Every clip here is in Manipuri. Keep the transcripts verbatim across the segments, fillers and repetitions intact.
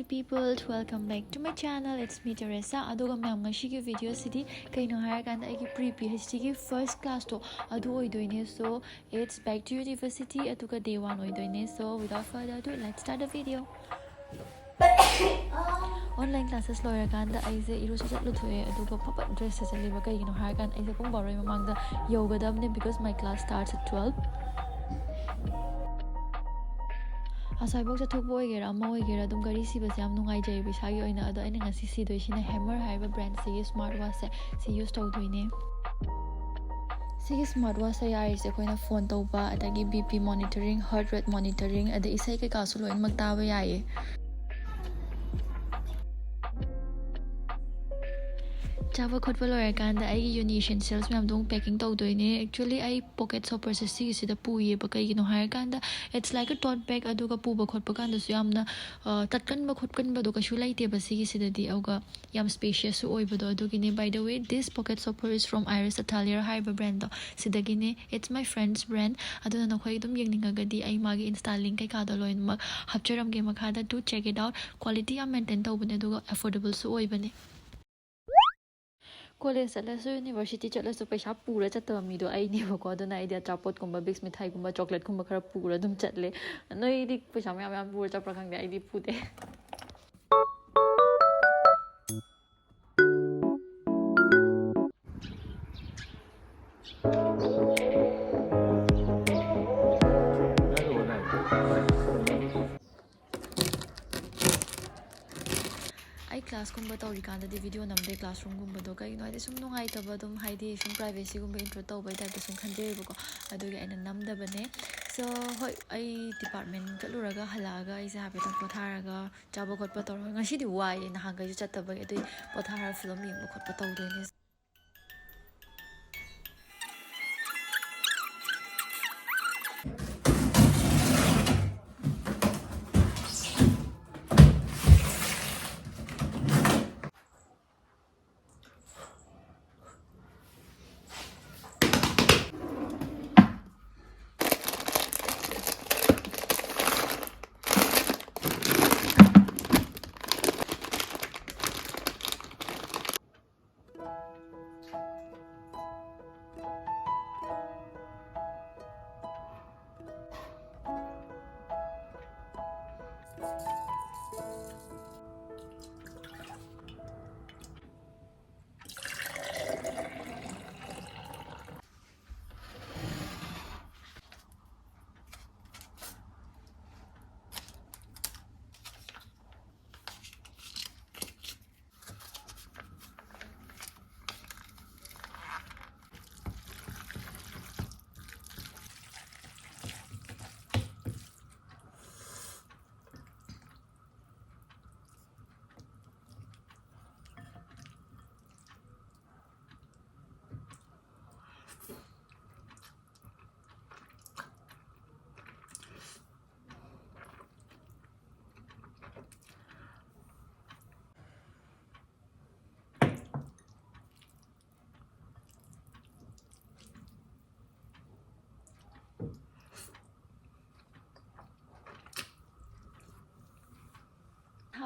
People, welcome back to my channel. It's me, Teresa. ꯑꯗꯨꯒ ꯃꯌꯥꯝ, ꯉꯁꯤꯒꯤ ꯚꯤꯗꯤꯑꯣꯁꯤꯗꯤ ꯀꯩꯅꯣ ꯍꯥꯏꯔꯀꯥꯟꯗ ꯑꯩꯒꯤ pre PhDꯒꯤ first classꯇꯣ ꯑꯗꯨ ꯑꯣꯏꯗꯣꯏꯅꯦ. So it's back to university, ꯑꯗꯨꯒ day one ꯑꯣꯏꯗꯣꯏꯅꯦ. So without further ado, let's start the video. Online classes ꯂꯣꯏꯔꯀꯥꯟꯗ ꯑꯩꯁꯦ ꯏꯔꯨꯁꯨ ꯆꯠꯂꯨꯊꯣꯛꯑꯦ, ꯑꯗꯨꯒ ꯐꯕꯠ dress ꯁꯦꯠꯆꯜꯂꯤꯕ꯫ ꯀꯩꯒꯤꯅꯣ ꯍꯥꯏꯔꯀꯥꯟꯗ ꯑꯩꯁꯦ ꯄꯨꯡ ꯕꯥꯔꯣꯒꯤ ꯃꯃꯥꯡꯗ ꯌꯧꯒꯗꯕꯅꯦ, because my class starts at twelve. ꯑꯁ꯭ꯋꯥꯏꯐꯥꯎ ꯆꯠꯊꯣꯛꯄ ꯑꯣꯏꯒꯦꯔꯥ ꯑꯃ ꯑꯣꯏꯒꯦꯔꯥ, ꯑꯗꯨꯝ ꯒꯥꯔꯤ ꯁꯤꯕꯁꯦ ꯌꯥꯝ ꯅꯨꯡꯉꯥꯏꯖꯩꯕ ꯏꯁꯥꯒꯤ ꯑꯣꯏꯅ꯫ ꯑꯗꯣ ꯑꯩꯅ ꯉꯁꯤ ꯁꯤꯗꯣꯏꯁꯤꯅ Hammer ꯍꯥꯏꯕ brandꯁꯤꯒꯤ smart watchꯁꯦ, ꯁꯤ use ꯇꯧꯗꯣꯏꯅꯦ꯫ ꯁꯤꯒꯤ smart watchꯁꯦ ꯌꯥꯔꯤꯁꯦ ꯑꯩꯈꯣꯏꯅ phone ꯇꯧꯕ, ꯑꯗꯒꯤ BP monitoring, heart rate monitoring, ꯑꯗꯩ ꯏꯁꯩ ꯀꯩꯀꯥꯁꯨ ꯂꯣꯏꯅꯃꯛ ꯇꯥꯕ ꯌꯥꯏꯌꯦ꯫ ꯆꯥꯕ ꯈꯣꯠꯄ ꯂꯣꯏꯔꯀꯥꯟꯗ ꯑꯩꯒꯤ uni essentials ꯃꯌꯥꯝꯗꯣ ꯑꯃꯨꯛ packing ꯇꯧꯗꯣꯏꯅꯦ꯫ Actually ꯑꯩ pocket stopperꯁꯦ ꯁꯤꯒꯤꯁꯤꯗ ꯄꯨꯏꯌꯦꯕ꯫ ꯀꯩꯒꯤꯅꯣ ꯍꯥꯏꯔꯀꯥꯟꯗ it's like a tote bag, ꯑꯗꯨꯒ ꯄꯨꯕ ꯈꯣꯠꯄ ꯀꯥꯟꯗꯁꯨ ꯌꯥꯝꯅ, ꯑ, ꯇꯠꯀꯟꯕ ꯈꯣꯠꯀꯟꯕꯗꯣ ꯀꯩꯁꯨ ꯂꯩꯇꯦꯕ ꯁꯤꯒꯤꯁꯤꯗꯗꯤ, ꯑꯗꯨꯒ ꯌꯥꯝ spaciousꯁꯨ ꯑꯣꯏꯕꯗꯣ꯫ ꯑꯗꯨꯒꯤꯅꯦ꯫ By the way, this pocket stopper is from Iris Atelier ꯍꯥꯏꯕ brandꯗꯣ, ꯁꯤꯗꯒꯤꯅꯦ꯫ It's my friend's brand, ꯑꯗꯨꯅ ꯅꯈꯣꯏ ꯑꯗꯨꯝ ꯌꯦꯡꯅꯤꯡꯉꯒꯗꯤ ꯑꯩ ꯃꯥꯒꯤ Insta link ꯀꯩꯀꯥꯗꯣ ꯂꯣꯏꯅꯃꯛ ꯍꯥꯞꯆꯔꯝꯒꯦ ꯃꯈꯥꯗ, do check it out꯫ Quality ꯌꯥꯝ maintain ꯇꯧꯕꯅꯦ, ꯑꯗꯨꯒ affordablesꯁꯨ ꯑꯣꯏꯕꯅꯦ꯫ College ꯆꯠꯂꯁꯨ university ꯆꯠꯂꯁꯨ ꯄꯩꯁꯥ ꯄꯨꯔ ꯆꯠꯇꯕ ꯃꯤꯗꯣ ꯑꯩꯅꯦꯕꯀꯣ꯫ ꯑꯗꯨꯅ ꯑꯩꯗꯤ ꯑꯆꯥꯄꯣꯠꯀꯨꯝꯕ, Vicks ꯃꯤꯊꯥꯏꯒꯨꯝꯕ, chocolateꯀꯨꯝꯕ ꯈꯔ ꯄꯨꯔ ꯑꯗꯨꯝ ꯆꯠꯂꯦ꯫ ꯅꯣꯏꯗꯤ ꯄꯩꯁꯥ ꯃꯌꯥꯝ ꯃꯌꯥꯝ ꯄꯨꯔ ꯆꯠꯄ꯭ꯔꯥ ꯈꯪꯗꯦ, ꯑꯩꯗꯤ ꯄꯨꯗꯦ꯫ ꯑꯩ classꯀꯨꯝꯕ ꯇꯧꯔꯤꯀꯥꯟꯗꯗꯤ video ꯅꯝꯗꯦ classroomꯒꯨꯝꯕꯗꯣ꯫ ꯀꯩꯒꯤꯅꯣ ꯍꯥꯏꯗꯤ ꯁꯨꯝ ꯅꯨꯡꯉꯥꯏꯇꯕ, ꯑꯗꯨꯝ ꯍꯥꯏꯗꯤ ꯁꯨꯝ privacyꯒꯨꯝꯕ intrude ꯇꯧꯕꯩ typeꯇ ꯁꯨꯝ ꯈꯟꯖꯩꯌꯦꯕꯀꯣ꯫ ꯑꯗꯨꯒꯤ ꯑꯩꯅ ꯅꯝꯗꯕꯅꯦ꯫ So ꯍꯣꯏ, ꯑꯩ department ꯆꯠꯂꯨꯔꯒ ꯍꯜꯂꯛꯑꯒ ꯑꯩꯁꯦ ꯍꯥꯏꯐꯦꯠꯇꯪ ꯄꯣꯊꯥꯔꯒ ꯆꯥꯕ ꯈꯣꯠꯄ ꯇꯧꯔꯒ, ꯉꯁꯤꯗꯤ ꯋꯥꯏꯌꯦ ꯅꯍꯥꯟꯈꯩꯁꯨ ꯆꯠꯇꯕꯒꯤ, ꯑꯗꯨꯏ ꯄꯣꯊꯥꯔꯒ film ꯌꯦꯡꯕ ꯈꯣꯠꯄ ꯇꯧꯗꯣꯏꯅꯦ꯫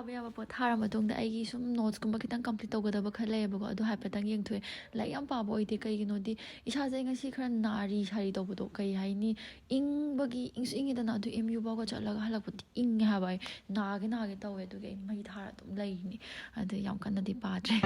ꯄꯥꯕ ꯌꯥꯕ ꯄꯣꯠ ꯊꯥꯔ ꯃꯇꯨꯡꯗ ꯑꯩꯒꯤ ꯁꯨꯝ ꯅꯣꯠꯁꯀꯨꯝꯕ ꯈꯤꯇꯪ ꯀꯝꯄ꯭ꯂꯤꯠ ꯇꯧꯒꯗꯕ ꯈꯔ ꯂꯩꯌꯦꯕꯀꯣ, ꯑꯗꯨ ꯍꯥꯏꯐꯦꯠꯇꯪ ꯌꯦꯡꯊꯣꯛꯑꯦ꯫ ꯂꯥꯏꯔꯤꯛ ꯌꯥꯝ ꯄꯥꯕ ꯑꯣꯏꯗꯦ, ꯀꯩꯒꯤꯅꯣꯗꯤ ꯏꯁꯥꯁꯦ ꯑꯩ ꯉꯁꯤ ꯈꯔ ꯅꯥꯔꯤ ꯁꯥꯔꯤ ꯇꯧꯕꯗꯣ, ꯀꯩ ꯍꯥꯏꯅꯤ, ꯏꯪꯕꯒꯤ, ꯏꯪꯁꯨ ꯏꯪꯉꯤꯗꯅ, ꯑꯗꯨ ꯑꯦꯝ ꯌꯨ ꯐꯥꯎꯒ ꯆꯠꯂꯒ ꯍꯜꯂꯛꯄꯗꯤ ꯏꯪꯉꯦ ꯍꯥꯏꯕ꯫ ꯑꯩ ꯅꯥꯒꯦ ꯅꯥꯒꯦ ꯇꯧꯋꯦ, ꯑꯗꯨꯒꯤ ꯑꯩ ꯃꯩ ꯊꯥꯔ ꯑꯗꯨꯝ ꯂꯩꯔꯤꯅꯤ꯫ ꯑꯗꯨ ꯌꯥꯝ ꯀꯟꯅꯗꯤ ꯄꯥꯗ꯭ꯔꯦ꯫